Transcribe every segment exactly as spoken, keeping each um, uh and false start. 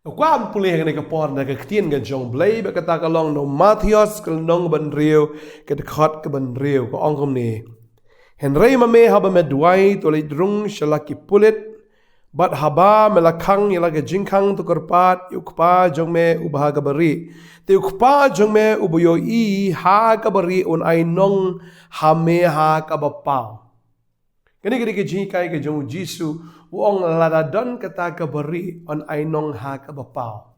Nga kwah ban pule ha kane ka por na ka ktien ka jong U Blei, bad kata ka long na u Mathaios ka lynnong ba hynriew, ka dkhot ka ba hynriew, ka ong kumne: Hynrei ma me, haba me duwai, to leit rung sha la ki pulit, bad haba me la khang ïa la ka jingkhang, to kyrpad ïa U Kpa jong me uba ha kaba rieh. Te U Kpa jong me uba ïohi ha kaba rieh un ainong ha me ha kaba paw. Kane ka dei ka jinghikai ka jong U Jisu, u ong lada don kata kaba rieh, yn ainong ha kaba paw.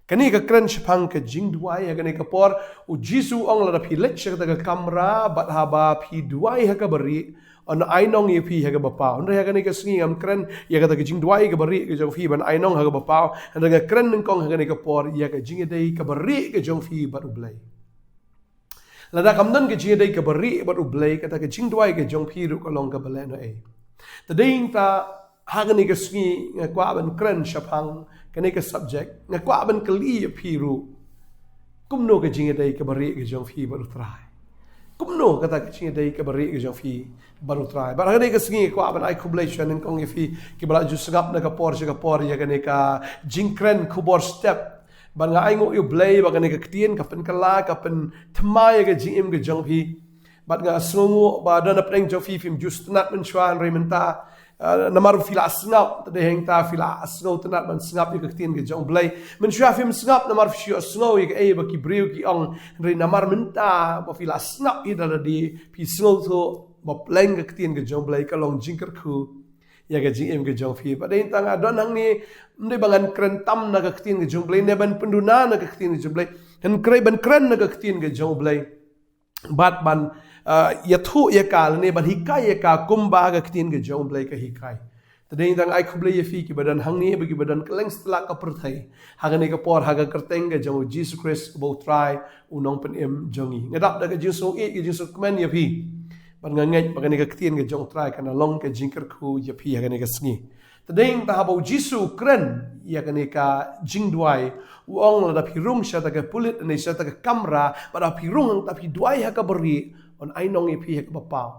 Kane ka kren shaphang ka jingduwai ha kane ka por. U Jisu u ong lada phi leit sha kata ka kamra bad haba phi duwai ha kaba rieh, yn ainong ïa phi ha kaba paw. Hynrei ha kane ka sngi ngam kren ïa kata ka jingduwai kaba rieh ka jong phi ban ainong ha kaba paw. Hynrei nga kren nyngkong ha kane ka por ïa ka jingïadei kaba rieh ka jong phi bad U Blei. Lada kam don ka jingïadei kaba rieh bad U Blei, kata ka jingduwai ka jong phi ruh ka long kaba lehnohei. Te dei nangta ha kane ka sngi nga kwah ban kren shaphang kane ka subject, nga kwah ban kylli ïa phi ruh, kumno ka jingïadei kaba rieh ka jong phi bad U Trai? Kumno kata ka jingïadei kaba rieh ka jong phi bad U Trai? Bad ha kane ka sngi nga kwah ban ai khublei sha nyngkong ïa phi kiba la ju sngap na ka por sha ka por ïa kane ka jingkren khubor step. Bad nga ainguh ïa U Blei ba kane ka ktien ka pynkylla, ka pynthma ïa ka jingim ka jong phi. Bad nga sngewnguh ba don hapdeng jong phi phim ju sngewtynnat mynshuwa, hynrei mynta, eh, namar phi la sngap, te dei hangta phi la sngewtynnat ban sngap ïa ka ktien ka jong U Blei. Mynshuwa phim sngap namar phi shu sngew ïa kaei ba ki briew ki ong, hynrei namar mynta ba phi la sngap ïa da lade, phi sngewthuh ba pleng ka ktien ka jong U Blei ka long jingkyrkhu ïa ka jingim ka jong phi. Bad dei nangta nga don hangne, ym dei ba ngan kren tam na ka ktien ka jong U Blei, ne ban pynduna na ka ktien ka jong U Blei. Ngan kren, ban kren na ka ktien ka jong U Blei. Bad ban, ah, ïathuh ïa ka, lane ban hikai ïa ka kumba ka ktien ka jong U Blei ka hikai. Te dei nangta nga ai khublei ïa phi kiba don hangne, bad kiba don kylleng satlak ka pyrthei. Ha kane ka por, ha ka kyrteng ka jong U Jisu Khrist uba U Trai, U Nongpynim jong ngi. Nga dap da ka jingsngewïeit, ka jingsngewkmen ïa phi. Bad nga ngeit ba kane ka ktien ka jong U Trai kan long ka jingkyrkhu ïa phi ha kane ka sngi. Te dei nangta haba U Jisu u kren ïa kane ka jingduwai, u ong lada phi rung sha kata ka pulit ne sha kata ka kamra, bad haba phi rung hangta phi duwai ha kaba rieh, yn ainong ïa phi ha kaba paw.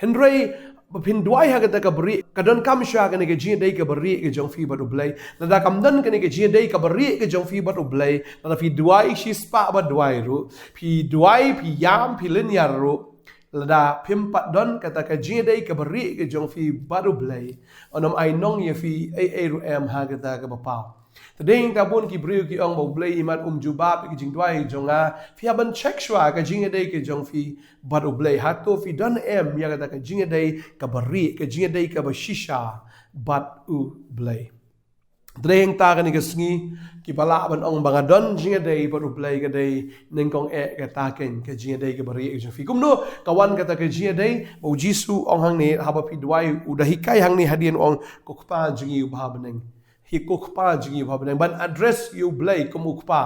Hynrei ba phin duwai ha kata kaba rieh, ka donkam shuwa kane ka jingïadei kaba rieh ka jong phi bad U Blei. Lada kam don kane ka jingïadei kaba rieh ka jong phi bad U Blei, lada phi duwai shispah ba duwai ruh, phi duwai, phi ïam, phi lynñiar ruh, lada phim pat don kata ka jingïadei kaba rieh ka jong phi bad U Blei, yn ym ainong ïa phi ei ei ruh em ha kata kaba paw. Te dei nangta bun ki briew ki ong ba U Blei imat um jubab ïa ki jingduwai jong nga. Phi hap ban check shuwa ka jingïadei ka jong phi bad U Blei. Hato phi don em ïa kata ka jingïadei kaba rieh, ka jingïadei kaba shisha bad U Blei? Te dei nangta kane ka sngi, kiba lah ban ong ba nga don jingïadei bad U Blei ka dei nyngkong eh kata keiñ ka jingïadei kaba rieh ka jong phi. Kumno ka wan kata ka jingïadei? Ba U Jisu u ong hangne, haba phi duwai, u da hikai hangne hadien, u ong, Ko Kpa jong ngi uba ha bneng. Hi Ko Kpa jong ngi uba ha bneng, ban address ïa U Blei kum U Kpa.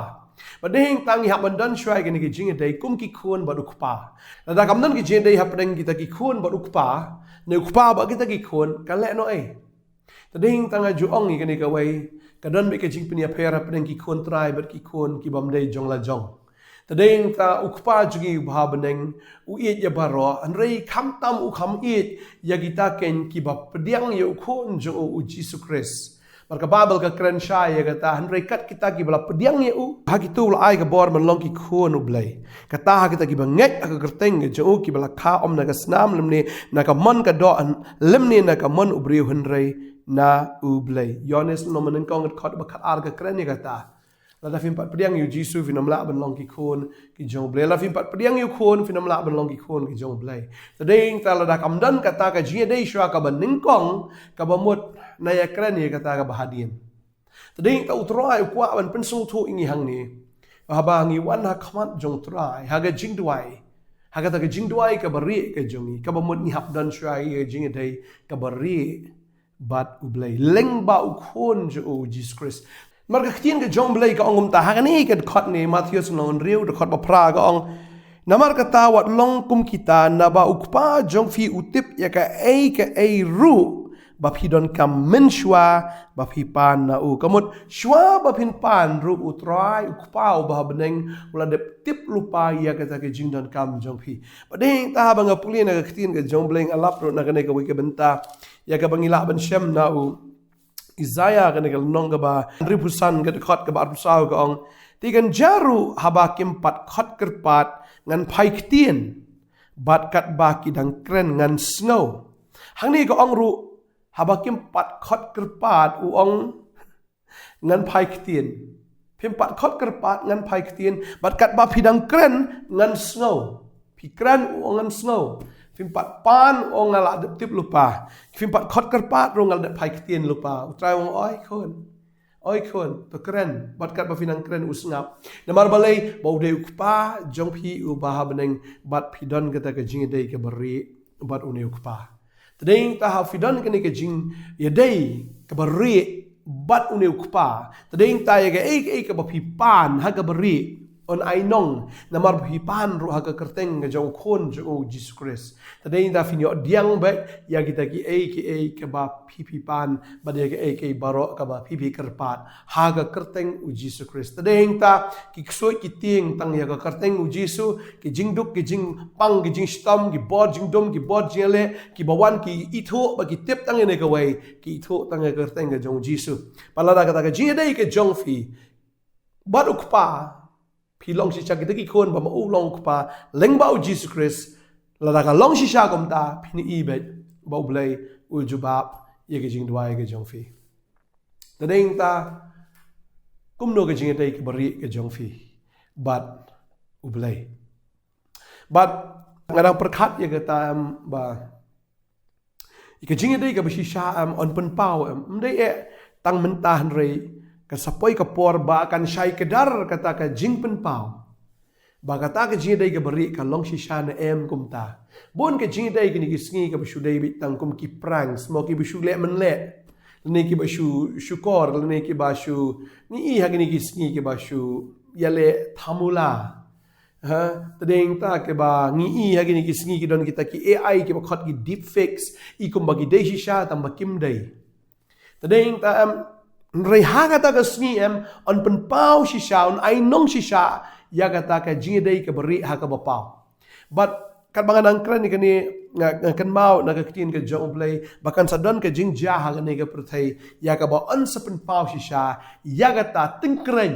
Bad dei nangta ngi hap ban don shuwa ïa kane ka jingïadei kum ki khun bad U Kpa. Lada kam don ka jingïadei hapdeng kita ki khun bad U Kpa, ne U Kpa bad kita ki khun, ka lehnohei. Te dei nangta nga ju ong ïa kane kawei, ka don beit ka jingpynïapher hapdeng ki khun trai bad ki khun ki bym dei jong la jong. Te dei nangta U Kpa jong ngi uba ha bneng u ïeit ïa baroh, hynrei khamtam u kham ïeit ïa kita keiñ kiba pdiang ïa U Khun jong u, U Jisu Khrist. Bad ka Baibl ka kren shai ïa kata, hynrei kat kita kiba la pdiang ïa u, ha kito u la ai ka bor ban long ki khun U Blei. Kata ha kita kiba ngeit ha ka kyrteng ka jong u, kiba la kha ym na ka snam lymne na ka mon ka doh, lymne na ka mon u briew, hynrei na U Blei. Ïoannis lynnong ba nyngkong dkhot ba khatar ka kren ïa kata. Lada phim pat pdiang ïa U Jisu, phin ym lah ban long ki khun ki jong U Blei. Lada phim pat pdiang ïa U Khun, phin ym lah ban long ki khun ki jong U Blei. Te dei nangta lada kam don kata ka jingïadei shuwa kaba nyngkong, kaba mut nga ïakren ïa kata kaba hadien. Te dei nangta U Trai u kwah ban pynsngewthuh ïa ngi hangne, ba haba ngi wan ha khmat jong U Trai ha ka jingduwai, ha kata ka jingduwai kaba rieh ka jong ngi, kaba mut ngi hap don shuwa ïa ka jingïadei kaba rieh bad U Blei lyngba U Khun jong u, U Jisu Khrist. Namar ka ktien ka jong U Blei ka ong kumta ha kane ka dkhot ne, Mathaios lynnong hynriew dkhot ba phra, ka ong, Namar kata wat long kum kita, naba U Kpa jong phi u tip ïa kaei kaei ruh ba phi donkam mynshuwa ba phi pan na u. Ka mut shuwa ba phin pan ruh, U Trai U Kpa uba ha bneng u la dep tip lypa ïa kata ka jingdonkam jong phi. Bad dei nangta haba nga pule na ka ktien ka jong U Blei, nga lap ruh na kane kawei ka bynta ïa kaba ngi lah ban shem na u Isaiah kane ka lynnong kaba hynriewphew san, ka dkhot kaba arphew saw ka ong, "Te kan jia ruh haba kim pat khot kyrpad ngan phai ktien, bad katba ki dang kren ngan sngew." Hangne ka ong ruh, haba kim pat khot kyrpad, u ong, ngan phai ktien. Phim pat khot kyrpad ngan phai ktien, bad katba phi dang kren ngan sngew. Phi kren, u ong, ngan sngew. Phim pat pan, u ong, nga la dep tip lypa. Phim pat khot kyrpad ruh, nga la dep phai ktien lypa. U Trai u ong, oi khun, oi khun, to kren. Bad katba phi dang kren, u sngap. Namar balei? Ba u dei u Kpa jong phi uba ha bneng, bad phi don kata ka jingïadei kaba rieh bad une u Kpa. Te dei nangta haba phi don kane ka jingïadei kaba rieh bad une u Kpa, te dei nangta ïa kaei kaei kaba phi pan ha kaba rieh yn ai nong, namar ba phi pan ruh ha ka kyrteng ka jong u Khun jong u, Jisu Khrist. Te dei nangta phin ïoh pdiang beit ïa kita kiei kiei kaba phi, phi pan, bad ïa kaei kaei baroh kaba phi, phi kyrpad ha ka kyrteng u Jisu Khrist. Te dei nangta ki ksuid ki tieng tang ïa ka kyrteng u Jisu, ki jingduk, ki jingpang, ki jingshitom, ki bor jingdum, ki bor jingïaleh, kiba wan ki ithuh bad ki tip tang ïa kane kawei, ki ithuh tang ïa ka kyrteng ka jong u Jisu. Bad lada kata ka jingïadei ka jong phi bad u Kpa, phi long shisha kita ki khun, bad ma u long u Kpa lyngba u Jisu Khrist, lada ka long shisha kumta, phin ïohi beit ba U Blei u jubab ïa ka jingduwai ka jong phi. Te dei nangta, kumno ka jingïadei kaba rieh ka jong phi bad U Blei? Bad nga dang pyrkhat ïa kata, em, ba ïa ka jingïadei kaba shisha, em, yn pynpaw, em, ym dei eh tang mynta, hynrei kan sa poi ka por ba kan shai kdar kata ka jingpynpaw ba kata ka jingïadei kaba rieh ka long shisha ne em kumta. Bun ka jingïadei kine ki sngi kaba shu dei beit tang kum ki pranks mo, kiba shu leh mynleh, lane kiba shu shukor, lane kiba shu, ngi ïohi ha kine ki sngi kiba shu ïaleh thamula. Ha, te dei nangta kiba ngi ïohi ha kine ki sngi ki don kita ki A I kiba khot ki deepfakes, i kumba ki dei shisha tang ba kim dei. Te dei nangta, em, hynrei ha kata ka sngi, em, yn pynpaw shisha, yn ai nong shisha ïa kata ka jingïadei kaba rieh ha kaba paw. Bad katba nga nang kren ïa kane, nga, nga kynmaw na ka ktien ka jong U Blei ba kan sa don ka jingjia ha kane ka pyrthei ïa kaba yn sa pynpaw shisha ïa kata tyngkreiñ.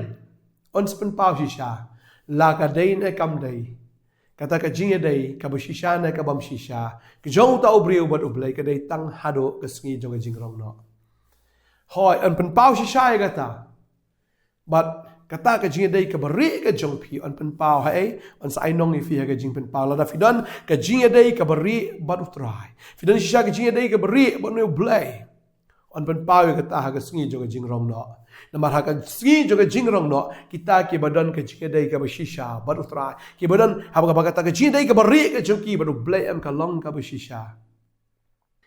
Yn sa pynpaw shisha la ka dei ne kam dei. Kata ka jingïadei kaba shisha ne kabym shisha ka jong uta u briew bad U Blei ka dei tang haduh ka sngi jong ka jingrong noh. Hooid, yn pynpaw shisha ïa kata. Bad kata ka jingïadei kaba rieh ka jong phi yn pynpaw ha ei? Yn sa ai nong ïa phi ha ka jingpynpaw. Lada phi don ka jingïadei kaba rieh bad U Trai, phi don shisha ka jingïadei kaba rieh bad une U Blei, yn pynpaw ïa kata ha ka sngi jong ka jingrong noh. Namar ha ka sngi jong ka jingrong noh, kita kiba don ka jingïadei kaba shisha bad U Trai, kiba don haba, haba kata ka jingïadei kaba rieh ka jong ki bad U Blei, em, ka long kaba shisha,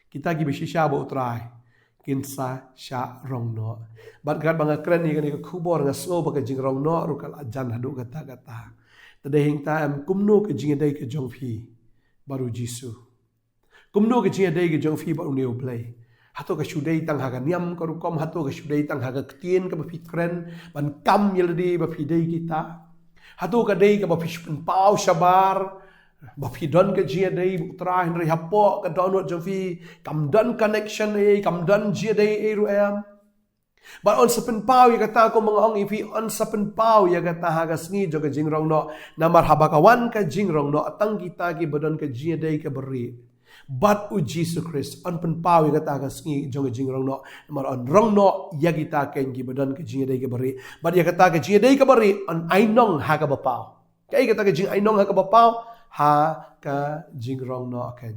kita kiba shisha bad U Trai kin sa shah rong noh. Bad katba nga kren ïa kane ka khubor, nga sngew ba ka jingrong noh ruh ka la jan haduh katta katta. Te dei hangta, em, kumno ka jingïadei ka jong phi bad U Jisu? Kumno ka jingïadei ka jong phi bad une U Blei? Hato ka shu dei tang ha ka niam ka rukom? Hato ka shu dei tang ha ka ktien kaba phi kren ban kam ïa lade ba phi dei kita? Hato ka dei kaba phi shu pynpaw shabar ba phi don ka jingïadei bad U Trai, hynrei hapoh ka dohnud jong phi kam don connection ei, kam don jingïadei ei ruh, em? Bad yn sa pynpaw ïa kata, kumba nga ong ïa phi, yn sa pynpaw ïa kata ha ka sngi jong ka jingrong noh. Namar haba ka wan ka jingrong noh, tang kita kiba don ka jingïadei kaba rieh bad U Jisu Khrist yn pynpaw ïa kata ha ka sngi jong ka jingrong noh. Namar yn rong noh ïa kita keiñ kiba don ka jingïadei kaba rieh. Bad ïa kata ka jingïadei kaba rieh yn ai nong ha kaba paw. Kaei kata ka jingai nong ha kaba paw? Ha ka jingrong noh keiñ.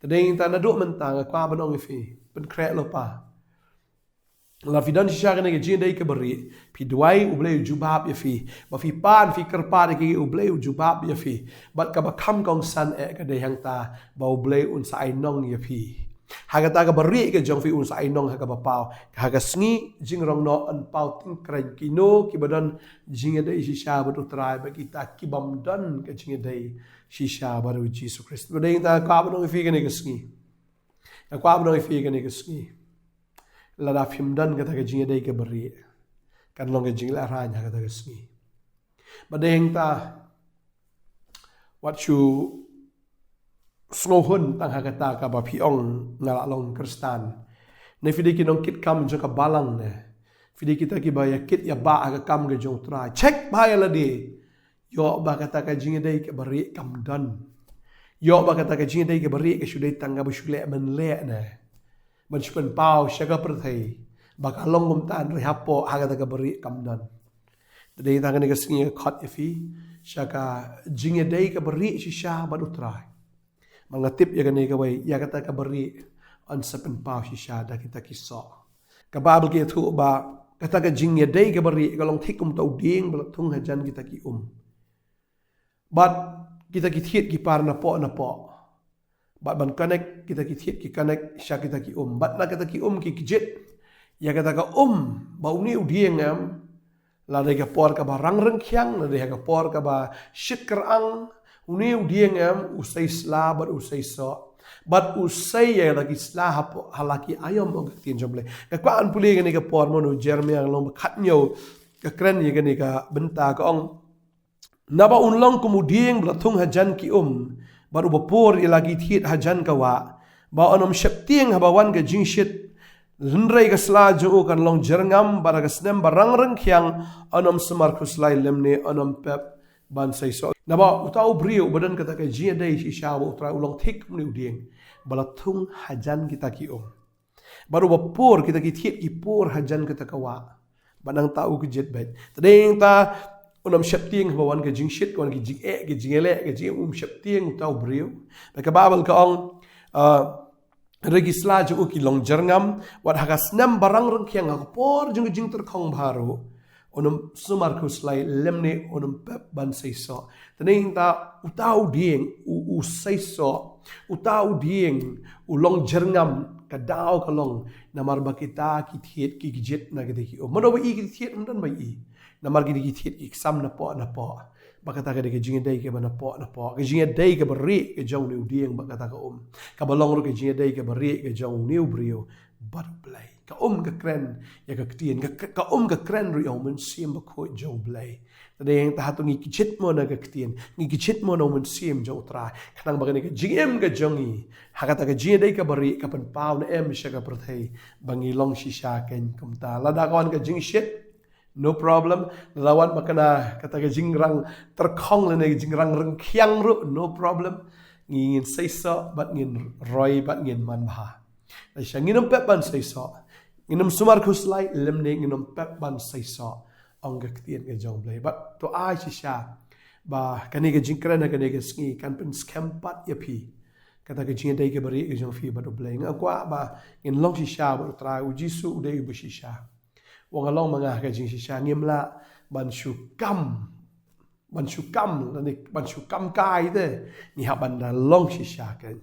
Te dei hangta, naduh mynta nga kwah ban ong ïa phi, pynkhreh lypa. Lada phi don shisha kane ka jingïadei kaba rieh, phi duwai U Blei u jubab ïa phi. Ba phi pan, phi kyrpad ïa ki, U Blei u jubab ïa phi. Bad kaba kham kongsan eh ka dei hangta, ba U Blei un sa ai nong ïa phi. Ha kata kaba rieh ka jong phi un sa ai nong ha kaba paw. Ha ka sngi jingrong noh yn paw tyngkreiñ kino kiba don jingïadei shisha bad U Trai bad kita kibym don ka jingïadei shisha bad U Jisu Khrist. Te dei hangta, kwah ban ong ïa phi kane ka sngi. Nga kwah ban ong ïa phi kane ka sngi, lada phim don kata ka jingïadei kaba rieh, kan long ka jinglehrain ha kata ka sngi. Bad dei hangta, wat shu sngewhun tang ha kata kaba phi ong, nga la long Khristan. Ne phi dei ki nongkit kam jong ka balang ne, phi dei kita kiba ïa kit ïa ba ha ka kam ka jong U Trai, check bha ïa lade. Ïoh ba kata ka jingïadei kaba rieh kam don. Ïoh ba kata ka jingïadei kaba rieh ka shu dei tang kaba shu leh mynleh ne, ban shu pynpaw sha ka pyrthei ba ka long kumta, hynrei hapoh ha kata kaba rieh kam don. Te dei tang kane ka sngi nga khot ïa phi sha ka jingïadei kaba rieh shisha bad U Trai. Ma nga tip ïa kane kawei, ïa kata kaba rieh yn sa pynpaw shisha da kita ki soh. Ka Baibl ka ïathuh ba kata ka jingïadei kaba rieh ka long thik kumta u dieng ba la thung hajan kita ki um. Bad kita ki thied ki par napoh napoh. Bad ban connect, kita ki thied ki connect sha kita ki um. Bad na kita ki um ki kjit ïa kata ka um ba une u dieng em, la dei ka por kaba rang ryngkhiang, la dei ka por kaba shit kyrang, une u dieng em u sei sla bad u sei soh. Bad u sei ïa la ki sla hapoh, ha la ki aïom, ong ka ktien jong U Blei. Nga kwah ban pule kane ka por mo, na u Jeremaïah ka lynnong ba khathynñiew, ka kren ïa kane ka bynta, ka ong: Naba un long kum u dieng ba la thung hajan ki um, bad uba pur ïa la ki thied hajan ka wah, ba un ym sheptieng haba wan ka jingshit, hynrei ka sla jong u kan long jyrngam, bad ha ka snem ba rang ryngkhiang un ym sumar khuslai lymne un ym pep ban sei soh. Naba uta u briew uba don kata ka jingïadei shisha bad U Trai u long thik kumne u dieng ba la thung hajan kita ki um. Bad uba pur, kita ki thied ki pur hajan kata ka wah, bad nangta u kjit beit. Te dei nangta un ym sheptieng haba wan ka jingshit, ka wan ka jingeh, ka jingïaleh, ka jingeh, um sheptieng uta u briew. Bad ka Baibl ka ong, ah, hynrei ki sla jong u ki long jyrngam, wat ha ka snem ba rang ryngkhiang, ha ka por jong ka jingtyrkhong baroh, un ym sumar khuslai lymne un ym pep ban sei soh. Te dei nangta uta u dieng u, u sei soh, uta u dieng u long jyrngam, ka daw ka long namar ba kita ki thied ki kjit na kita ki um. Mano ba ïohi ki thied, ym don ba ïohi. Namar kita ki thied ki ksam napoh napoh. Ba kata ka dei ka jingïadei kaba napoh napoh, ka jingïadei kaba rieh ka jong une u dieng bad kata ka um, kaba long ruh ka jingïadei kaba rieh ka jong une u briew bad U Blei. Ka um ka kren ïa ka ktien, ka, ka um ka kren ruh ïa U Mynsiem Bakhuid jong U Blei. Te dei nangta hato ngi kjit mo na ka ktien, ngi kjit mo na U Mynsiem jong U Trai, khnang ba kane ka jingim ka jong ngi ha kata ka jingïadei kaba rieh ka pynpaw ne em sha ka pyrthei ba ngi long shisha kein kumta. Lada ka wan ka jingshit, no problem. Lada wan ba kane kata ka jingrang tyrkhong lane ka jingrang ryngkhiang ruh, no problem. Ngi, ngin sei soh bad ngin roi bad ngin manbha. Lada shisha ngin ym pep ban sei soh, ngin ym sumar khuslai lymne ngin ym pep ban sei soh, ong ka ktien ka jong U Blei. Bad to ai shisha ba kane ka jingkren ha kane ka sngi kan pynskhem pat ïa phi kata ka jingïadei kaba rieh ka jong phi bad U Blei. Nga kwah ba ngin long shisha bad U Trai. U Jisu u dei uba shisha. Wat nga long ma nga ha ka jingshisha, ngim lah ban shu kam, ban shu kam, lane ban shu kam kai te, ngi hap ban da long shisha kein.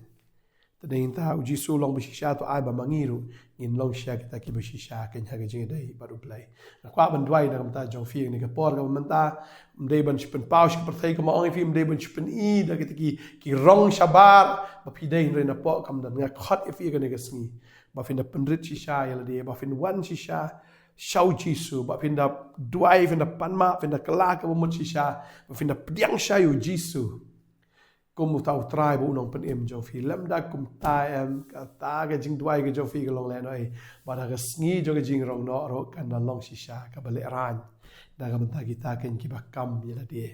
Te dei nangta U Jisu u long ba shisha, to ai ba ma ngi ruh ngin long shisha kita kiba shisha kein ha ka jingïadei bad U Blei. Nga kwah ban duwai na ka bynta jong phi ha kane ka por kaba mynta. Ym dei ban shu pynpaw sha ka pyrthei, kumba ong ïa phi, ym dei ban shu pyni da kita ki, ki rong shabar ba phi dei, hynrei napoh kam don. Nga khot ïa phi ha kane ka sngi ba phin da pynrit shisha ïa lade, ba phin wan shisha sha U Jisu, ba phin da duwai, phin da pan map, phin da kylla kaba mut shisha, ba phin da pdiang shisha ïa U Jisu kum uta U Trai bad U Nongpynim jong phi. Lymda kumta em, kata ka jingduwai ka jong phi ka long lehnoh, bad ha ka sngi jong ka jingrong noh ruh kan da long shisha kaba lehraiñ na ka bynta kita kein kiba kam ïa lade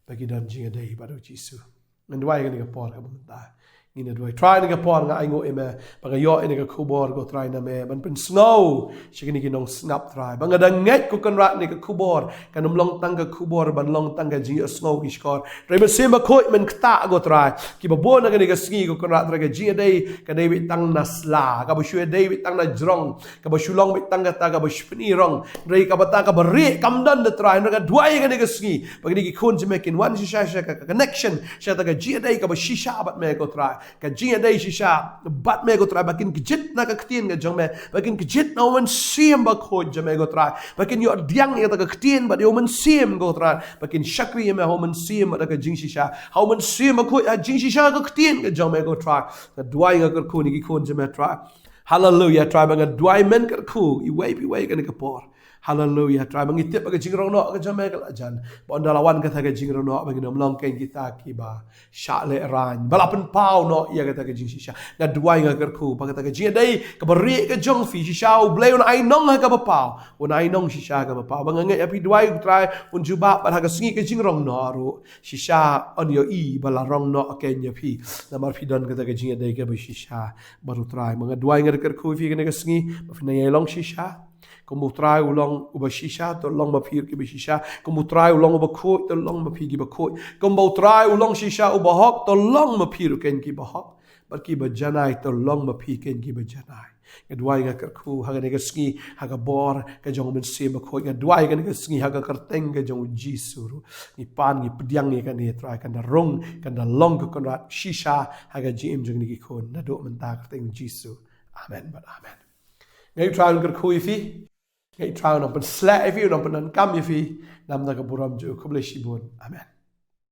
ba ki don jingïadei bad U Jisu. Ngan duwai ha kane ka por kaba mynta. Ngin ïa duwai. Trai, ha kane ka por nga ainguh ïa me ba nga ïoh ïa kane ka khubor, ko Trai, na me ban pynsngew sha kine ki nongsngap, Trai, ba nga da ngeit, ko Kynrad, kane ka khubor kan ym long tang ka khubor ban long tang ka jingïohsngew ki shkor. Trai Mynsiem Bakhuid, men ktah, ko Trai, kiba bun ha kane ka sngi, ko Kynrad, Trai, ka jingïadei ka dei beit tang na sla, kaba shu ïadei beit tang na jrong, kaba shu long beit tang kata kaba shu pyni rong. Hynrei kaba, kata kaba rieh kam don, Trai. Hynrei nga duwai ha kane ka sngi ba kine ki khun jong me kin wan shisha sha ka, ka connection, sha kata ka jingïadei kaba shisha bad me, ko Trai. Ka jingïadei shisha bad me, ko Trai, ba kin kjit na ka ktien ka jong me, ba kin kjit na U Mynsiem Bakhuid jong me, ko Trai, ba kin ïoh pdiang ïa kata ka ktien bad ïa U Mynsiem, ko Trai, ba kin shakri ïa me ha U Mynsiem bad ha ka jingshisha, ha U Mynsiem Bakhuid, ha jingshisha ka ktien ka jong me, ko Trai. Nga duwai, nga kyrkhu ïa ki khun jong me, Trai. Haleluia, Trai, ba nga duwai, men kyrkhu iwei pa iwei ha kane ka por. Haleluia, Trai, ba ngi tip ba ka jingrong noh ka jong me ka la jan. Ba ynda la wan kata ka jingrong noh ba ngin ym long kein kita kiba shah lehraiñ, ba la pynpaw noh ïa kata ka jingshisha. Nga duwai, nga kyrkhu ba kata ka jingïadei kaba rieh ka jong phi, shisha U Blei un ai nong ha kaba paw, un ai nong shisha ha kaba paw. Ba nga ngeit ïa phi, duwai, Trai, un jubab bad ha ka sngi ka jingrong noh ruh shisha yn ïohi ba la rong noh kein ïa phi, namar phi don kata ka jingïadei kaba shisha bad U Trai. Ba nga duwai, nga kyrkhu ïa phi kane ka sngi ba phin nang ïai long shisha. Kumba U Trai u long uba shisha, to long ma phi ruh kiba shisha. Kumba U Trai u long uba khuid, to long ma phi kiba khuid. Kumba U Trai u long shisha uba hok, to long ma phi ruh kein kiba hok. Bad kiba janai, to long ma phi kein kiba janai. Nga duwai, nga kyrkhu ha kane ka sngi ha ka bor ka jong U Mynsiem Bakhuid. Nga duwai kane ka sngi ha ka kyrteng ka jong U Jisu ruh. Ngi pan, ngi pdiang ïa kane, Trai, kan da rung, kan da long, ko Kynrad, shisha ha ka jingim jong ngi ki khun. Naduh mynta ha ka kyrteng U Jisu. Amen bad amen. Nga ïa U Trai un kyrkhu ïa phi. Nga ïa U Trai un nang pynsleh ïa phi, un nang pyndonkam ïa phi. Namar ka burom jong u. Khublei shibun. Amen.